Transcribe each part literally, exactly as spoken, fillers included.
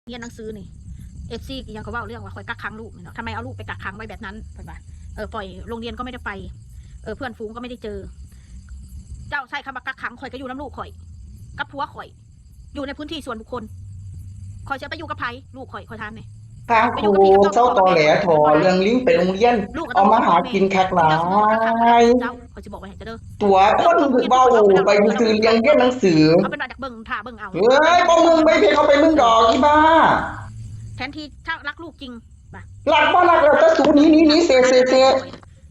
เรียนหนังสือนี่ เอฟซี ยังก็เว้าเรื่องว่าข่อยกักขังลูกนี่เนาะ ทำไมเอาลูกไปกักขังไว้แบบนั้น เพิ่นว่า เออ ปล่อย โรงเรียนก็ไม่ได้ไป เออ เพื่อนฝูงก็ไม่ได้เจอ เจ้าใช้คำว่ากักขัง ข่อยก็อยู่นำลูกข่อย กับผัวข่อย อยู่ในพื้นที่ส่วนบุคคล ข่อยจะไปอยู่กับไผ ลูกข่อย ข่อยถามแหน่ ทางครูเซาตอแหลถอเรื่องลิงไปโรงเรียน เอามาหากินคักหลาย เจ้า ข่อยสิบอกไว้ให้เจ้าเด้อ ตั๋วคนเว้าไปซื่อๆ เรื่องเรียนหนังสือ เอาเป็นว่าอยากเบิ่ง ถ้าเบิ่งเอา เฮ้ย บ่มึงไปเพียงเอาไปมึงดอกอีบ้า แทนที่ถ้ารักลูกจริง บ่ะ รักบ่รักแล้วแต่สูหนี หนี หนี เซ เซ เซ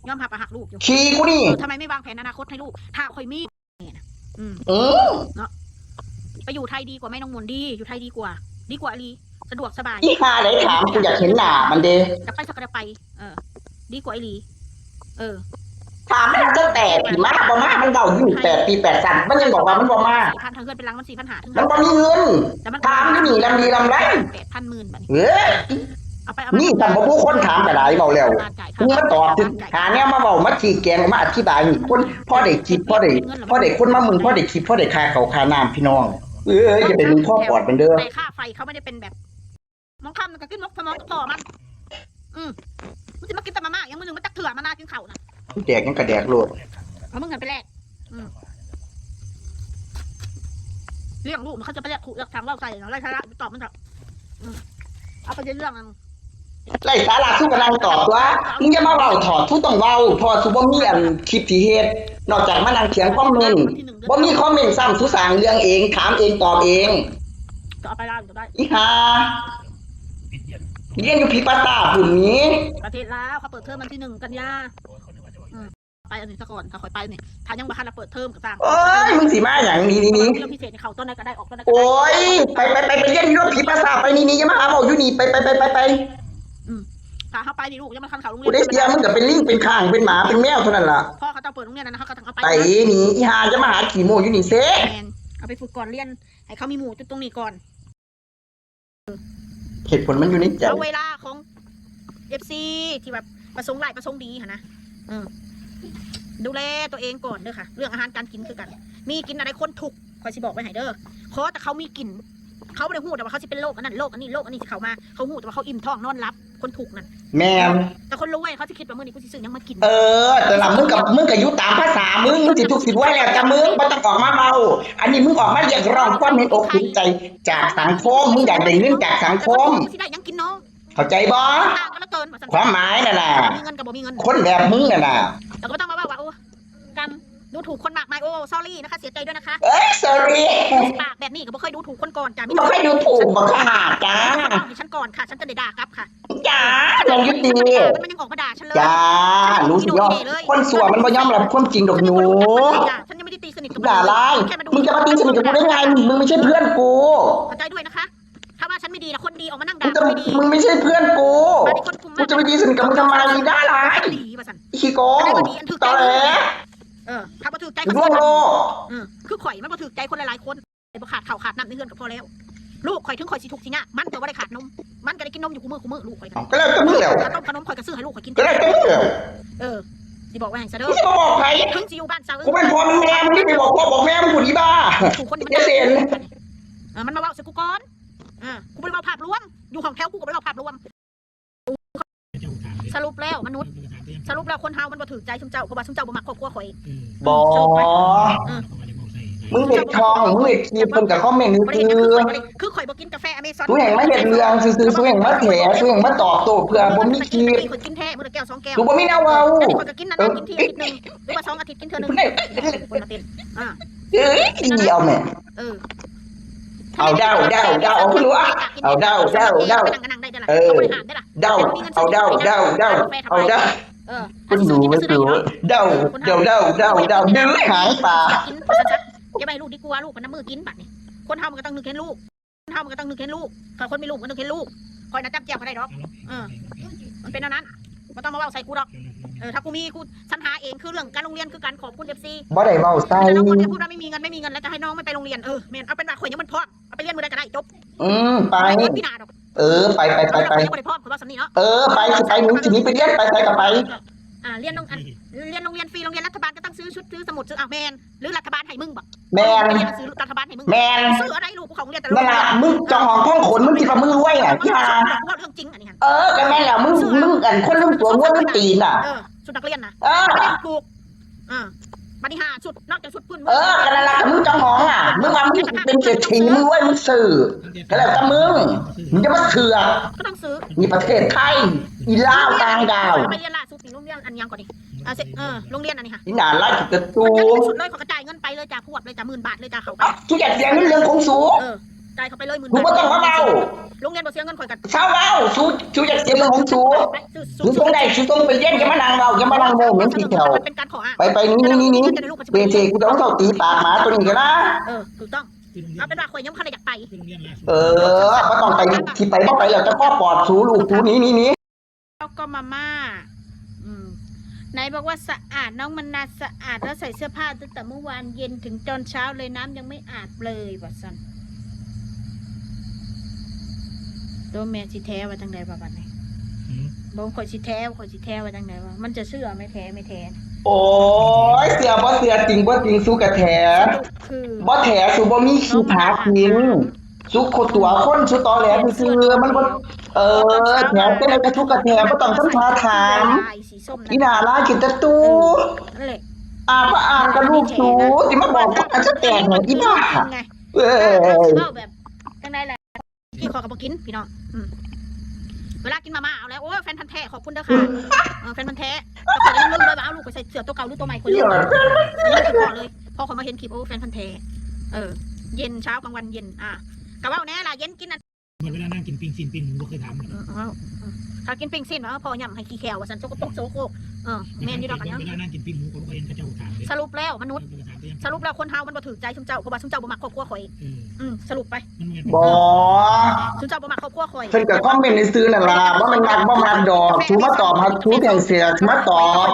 ยอมรับว่าฮักลูกอยู่ ขี้กูนี่ เออ ทำไมไม่วางแผนอนาคตให้ลูก ถ้าข่อยมี อืม เออ เนาะ ไปอยู่ไทยดีกว่าไหมน้องมนต์ ดี อยู่ไทยดีกว่า ดีกว่าอีหลี สะดวกสบาย อีห่าไหนถาม กูอยากเห็นหน้ามันเด้ จะไปสักกะไป เออ ดีกว่าอีหลี เออ ถามมันตั้งแต่ปีมาบ่มา มันเว้าอยู่แปดปีแปดสัน มันยังบอกว่ามันบ่มา สี่พัน ทางเฮือนเป็นหลังมันสี่พันห้าถึง มันบ่มีเงิน แต่มัน ถามอยู่นี่ลำดีลำไร แปดพันหมื่นบาท เอ้ย เอาไปเอามา นี่ทำบ่ผู้คนถามก็ได้เว้าแล้ว จ่ายค่า มึงมาตอบ จ่ายค่า หาแนวมาเว้า มาชี้แจง มาอธิบายให้คนพอได้คิด พอได้ พอได้คนมามึง พอได้คิด พอได้ค่าเขาวค่าน้ำพี่น้อง เอ้ย อย่าไปมึงพ่อปอดมันเด้อ แต่ค่าไฟเขาไม่ได้เป็นแบบ มองคำมันก็กินมกสมองกับพ่อมัน อืม มันจะมากินแต่มาม่า ยังมื้อหนึ่งมันจักเถื่อมานากินข้าวนะ แดกยังกะแดกโลด เอามึงเงินไปแลก อืม เลี้ยงลูกมันเขาจะไปแลกขูดแลกถังเหล้าใส่เหรอ ไร้สาระ ไปตอบมันเถอะ อืม เอาประเด็นเรื่องนั้น ไร้สาระ สู้กำลังตอบตัว มึงอย่ามาเว้าถอด สู้ต้องเว้า เพราะว่าสู้บ่มีอันคลิปที่เฮ็ด นอกจากมานั่งเถียงคอมเมนต์ บ่มีคอมเมนต์ซ้ำ สู้สร้างเรื่องเอง ถามเอง ตอบเอง จะเอาไปลาวอยู่ได้ อีห่า เรียนอยู่พีปาตาพุ่นนี้ ประเทศลาวเขาเปิดเทอมวันที่หนึ่งกันยา อืม ไปอันนี้ซะก่อน ถ้าข่อยไปนี่ ถ้ายังบ่ทันละเปิดเทอมก็ตาม โอ้ย มึงสิมาหยัง นี่ นี่ นี่ เรียนพิเศษนี่เข้าตอนใดก็ได้ ออกตอนใดก็ได้ โอ้ย ไป ไป ไป ไปเรียนอยู่พีปาตา ไป นี่ นี่ อย่ามาหาเว้าอยู่นี่ ไป ไป ไป ไป ไป อืม ถ้าเขาไปนี่ลูกยังไม่ทันเข้าโรงเรียน กูได้เสีย มึงก็เป็นลิง เป็นข่าง เป็นหมา เป็นแมวเท่านั้นล่ะ พ่อเขาต้องเปิดโรงเรียนแล้วนะ เขาก็ต้องเอาไป ไปนี่ อีห่า จะมาหาขี้โม้อยู่นี่เซ่ แม่น เอาไปฝึกก่อนเรียน ให้เขามีหมู่จุดตรงนี้ก่อน เหตุผลมันอยู่ในใจ เอาเวลาของ เอฟซี ที่แบบประสงค์ร้ายประสงค์ดีหั่นนะ อืม ดูแลตัวเองก่อนเด้อค่ะ เรื่องอาหารการกินคือกัน มีกินอะไรคนทุกข์ ข่อยสิบอกไว้ให้เด้อ ขอแต่เขามีกิน เขาบ่ได้ฮู้แต่ว่าเขาสิเป็นโรคอันนั้น โรคอันนี้ โรคอันนี้สิเข้ามา เขาฮู้แต่ว่าเขาอิ่มท้องนอนหลับ คนทุกข์นั่น แม่น แต่คนรวยเขาสิคิดว่ามื้อนี้กูสิซื้อหยังมากิน เออ แต่ละมึงกับ มึงก็อยู่ตามภาษามึง มึงสิทุกข์สิรวยแล้วแต่มึง บ่ต้องออกมาเว้า อันนี้มึงออกมาเรียกร้องความเห็นอกเห็นใจจากสังคม มึงอยากได้เงินจากสังคม แต่ว่ากูสิได้หยังกินเนาะ เข้าใจบ่ ต่างกันเหลือเกินว่าซั่น ความหมายนั่นน่ะ มีเงินกับบ่มีเงิน คนแบบมึงนั่นน่ะ แล้วก็บ่ต้องมาเว้าว่า โอ้ กรรม ดูถูกคนมากมาย โอ้ sorry นะคะ เสียใจด้วยนะคะ เอ้ย sorry ปากแบบนี้ก็บ่เคยดูถูกคนก่อนจ้ะ บ่เคยดูถูก บ่เคยหาจ้า มีแต่คนเว้าให้ฉันก่อนค่ะ ฉันจะได้ด่ากลับค่ะ จ้า ลองยุติ มันยังออกมาด่าฉันเลย จ้า ฉันยัง รู้สึกยอด คนชั่วมันบ่ยอมรับความจริงดอกหนู ฉันยังไม่ได้ตีสนิทกับมัน ด่าร้าย แค่มาดู มึงจะมาตีสนิทกับกูได้ไง มึงไม่ใช่เพื่อนกู เข้าใจด้วยนะคะ ถ้าว่าฉันไม่ดีนะ คนดีออกมานั่งด่า มึงจะ ไม่ดี มึงไม่ใช่เพื่อนกู อันนี้คนคุมมาก กูจะไปตีสนิทกับมึงทำไม ด่าร้าย ดีว่าซั่น อีขี้โกง อันนี้ก็ดี อันถือใจ ตอแหล เออ ถ้าบ่ถือใจ ร่วงโลก เออ คือข่อยมันบ่ถือใจคนหลายๆคน บ่ขาดข้าวขาดน้ำในเฮือนก็พอแล้ว ลูกข่อยถึงข่อยสิทุกข์สิยาก มันก็บ่ได้ขาดนม มันก็ได้กินนมอยู่คู่มื้อคู่มื้อ ลูกข่อยก็ ก็แล้วแต่มึงแล้ว ขนมขนมข่อยก็ซื้อให้ลูกข่อยกิน ก็แล้วแต่มึงแล้ว เออ สิบอกไว้ให้ซะเด้อ มึงสิมาบอกไผ ถึงสิอยู่บ้านเซา กูเป็นพ่อเป็นแม่ มึงนี่ไปบอกพ่อบอกแม่มึงผู้ดีบ้า ถูกคนมัน เจเซน เออ มันมาเว้าใส่กูก่อน อ่า กูบ่ได้เว้าภาพรวม อยู่ห้องแถวกูก็บ่ได้เว้าภาพรวม สรุปแล้วมนุษย์ สรุปแล้วคนเฮามันบ่ถือใจซุมเจ้า เพราะว่าซุมเจ้าบ่มักครอบครัวข่อย บ่ สรุปไป เออ มึงเฮ็ดช่อง มึงเฮ็ดคลิป เพิ่นก็คอมเมนต์ บ่ได้เห็นหยัง คือ คือข่อยบ่ได้ คือข่อยบ่กินกาแฟอเมซอน กูแห่งมาเฮ็ดเรื่องซื่อๆ กูแห่งมาแถ กูแห่งมาตอบโต้เพื่อบ่มีคลิป ข่อยกินแท้มื้อละแก้วสองแก้ว กูบ่มีแนวเว้า แล้วนี่ข่อยก็กินนานๆ กินทีอาทิตย์หนึ่ง หรือว่าสองอาทิตย์กินเทื่อหนึ่ง คนมาเต้น อ่า เอ้ย อีเอาแม่ เออ เอาเดา เดา เดา เอาผู้รู้อะ เอาเดา เดา เดา ไปนั่งก็นั่งได้เด้อล่ะ เออ เขาบ่ได้ห้ามเด้อล่ะ เดา เอาเดา เดา เดา เอาเดา เออ คนดู ไปซื้อกิน ไปซื้อได้เนาะ เดา เดา เดา เดา เดา ดึงหางปลา กินไปซะ อย่าไปให้ลูกดีกว่า ลูกมันน้ำมือกินบัดนี้ คนเฮามันก็ต้องนึกเห็นลูก คนเฮามันก็ต้องนึกเห็นลูก ถ้าคนมีลูกมันนึกเห็นลูก ข่อยน่ะจับแจวเขาได้ดอก เออ มันเป็นแนวนั้น บ่ต้องมาเว้าใส่กูดอก เออ ถ้ากูมีกูสรรหาเอง คือเรื่องการโรงเรียนคือการขอบคุณ เอฟซี บ่ได้เว้าใส่ แต่ละคนเนี่ยพูดว่าไม่มีเงิน ไม่มีเงิน แล้วจะให้น้องไม่ไปโรงเรียน เออ แม่น เอาเป็นว่าข่อยยังมันพร้อม เอาไปเรียนมื้อใดก็ได้ จบ อืม ไป บ่ได้เปิดปีหน้าดอก เออ ไป ไป ไป ไป ข่อยยังบ่ได้พร้อม ข่อยว่าส่ำนี้เนาะ เออ ไป สิไป มึงสิหนีไปเรียน ไป ไปก็ไป เออ อ่า เรียนโรงอันเรียนโรงเรียนฟรี โรงเรียนรัฐบาลก็ต้องซื้อชุด ซื้อสมุด ซื้อ อ่ะ แม่น หรือรัฐบาลให้มึงบ่ แม่น โรงเรียนซื้อรัฐบาลให้มึง แม่น ซื้ออะไรลูกของเรียนแต่ละ นั่นล่ะ มึงเจ้าของห้องขน มึงคิดว่ามึงรวยน่ะ อีห่า ว่าเรื่องจริงอันนี้ฮะ เออ ก็แม่นแหละ มึง มึงอันคนลืมตัว งัวลืมตีนน่ะ เออ ชุดนักเรียนนะ เออ ไม่ได้ถูก อ่า บัดนี้หาชุด นอกจากชุดพื้นเมือง เออ ก็นั่นล่ะ มึงเจ้าของอ่ะ มึงว่ามึงเป็นเศรษฐี มึงรวย มึงซื้อ ก็แล้วแต่มึง มึงจะมาเถื่อน ก็ต้องซื้อ นี่ประเทศไทย อีลาวต่างดาว ไปเรียนล่าสุดนี่โรงเรียนอันยังก่อนนี่ อ่า เสร็จ เออ โรงเรียนอันนี้ค่ะ อีหนาไล่กิจตู มันจะเป็นชุดเลย เขากระจายเงินไปเลยจ้า พวดเลยจ้า หมื่นบาทเลยจ้า เขาไป อ่ะ ทุกอย่างเสียเงินเรื่องของสู เออ จ่ายเขาไปเลย หมื่น กูบ่ต้องมาเว้า โรงเรียนบ่เสียเงินข่อยกัน เศร้าเว้า สู สูอยากเสียเงินของสู ไปซื้อ สูต้องได้ สูต้องไปเรียน อย่ามานั่งเว้า อย่ามานั่งโม้เหมือนที่แถว มันเป็นการขออ้าง ไป ไป นี่ นี่ นี่ นี่ เป็นเจกูจะต้องเศร้าตีปากหมาตัวนี้กันนะ เออ ถูกต้อง เอาเป็นว่าข่อยยังบ่ทันได้อยากไป เออ บ่ต้องไป ที่ไปบ่ไปแล้ว แต่พ่อปอดสู ลูกสู นี่ นี่ นี่ แล้วก็มาม่า อืม ไหนบอกว่าสะอาด น้องมนาสะอาด แล้วใส่เสื้อผ้าตั้งแต่เมื่อวานเย็นถึงตอนเช้าเลย น้ำยังไม่อาบเลย ว่าซั่น ตัวแม่สิแท้ว่าจังใด๋ว่าบัดนี้ อืม บ่ข่อยสิแท้ ข่อยสิแท้ว่าจังใด๋ว่า มันจะเชื่อไหม แท้ไม่แท้ โอ้ย เสียบ่เสีย จริงบ่จริง สูกะแท้ คือ บ่แท้ สูบ่มีขี้ผากิน สูโคตรตัวคน สูตอแหลซื่อๆ มันบ่ เออ แท้แต่ไหนกะสูกะแท้ บ่ต้องทำท่าถาม อีหนาลากินแต่ตู นั่นแหละ อาบบ่อาบกะลูกสู สิมาบอกว่าจะแตกหยังอีบ้า เอ้ย เว้าแบบจังใด๋แหละ ที่ขอยก็บ่กินพี่น้อง อืม เวลากินมาม่าเอาแล้ว โอ้ย แฟนพันธุ์แท้ ขอบคุณเด้อค่ะ เออ แฟนพันธุ์แท้ แต่ข่อยยังลืมเลยว่าเอาลูกข่อยใส่เสื้อตัวเก่าหรือตัวใหม่ ข่อยลืม อันนี้คือพ่อเลย พ่อข่อยมาเห็นคลิป โอ้ แฟนพันธุ์แท้ เออ เย็นเช้ากลางวันเย็น อ่ะ กะเว้าแน่ล่ะ เย็นกินอัน หมดเวลานั่งกินปิ้งซีนปิ้งหมูบ่เคยถามเลย เออเอาถ้ากินปิ้งซีน เออ พ่อย่ำให้ขี้แคลว่าซั่น สกปรกโสโครก เออ แม่นอยู่ดอกอันนี้ เวลานั่งกินปิ้งหมูก็บ่เคยเห็นเขาเจ้าถามเลย สรุปแล้วมนุษย์ เออถามไปยัง สรุปแล้วคนเฮามันบ่ถือใจซุมเจ้า เพราะว่าซุมเจ้าบ่มักครอบครัวข่อย เออ อืม สรุปไป มันไง บ่ ซุมเจ้าบ่มักครอบครัวข่อย เพิ่นก็คอมเมนต์ซื่อๆนั่นล่ะ บ่แม่นมักบ่มักดอก สูมาตอบหาสูแจ้งเสียมาตอบ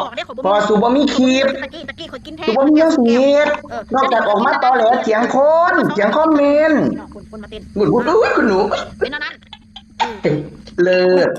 เพราะว่าสูบ่มีคลิป ตะกี้ตะกี้ข่อยกินแท้ สูบ่มีหยังสิเฮ็ด นอกจากออกมาตอแหลเถียงคน เถียงคอมเมนต์ คนคนมาเต้น หงุดหงิด อุ๊ย คุณหนู เป็นอันนั้น เลิศ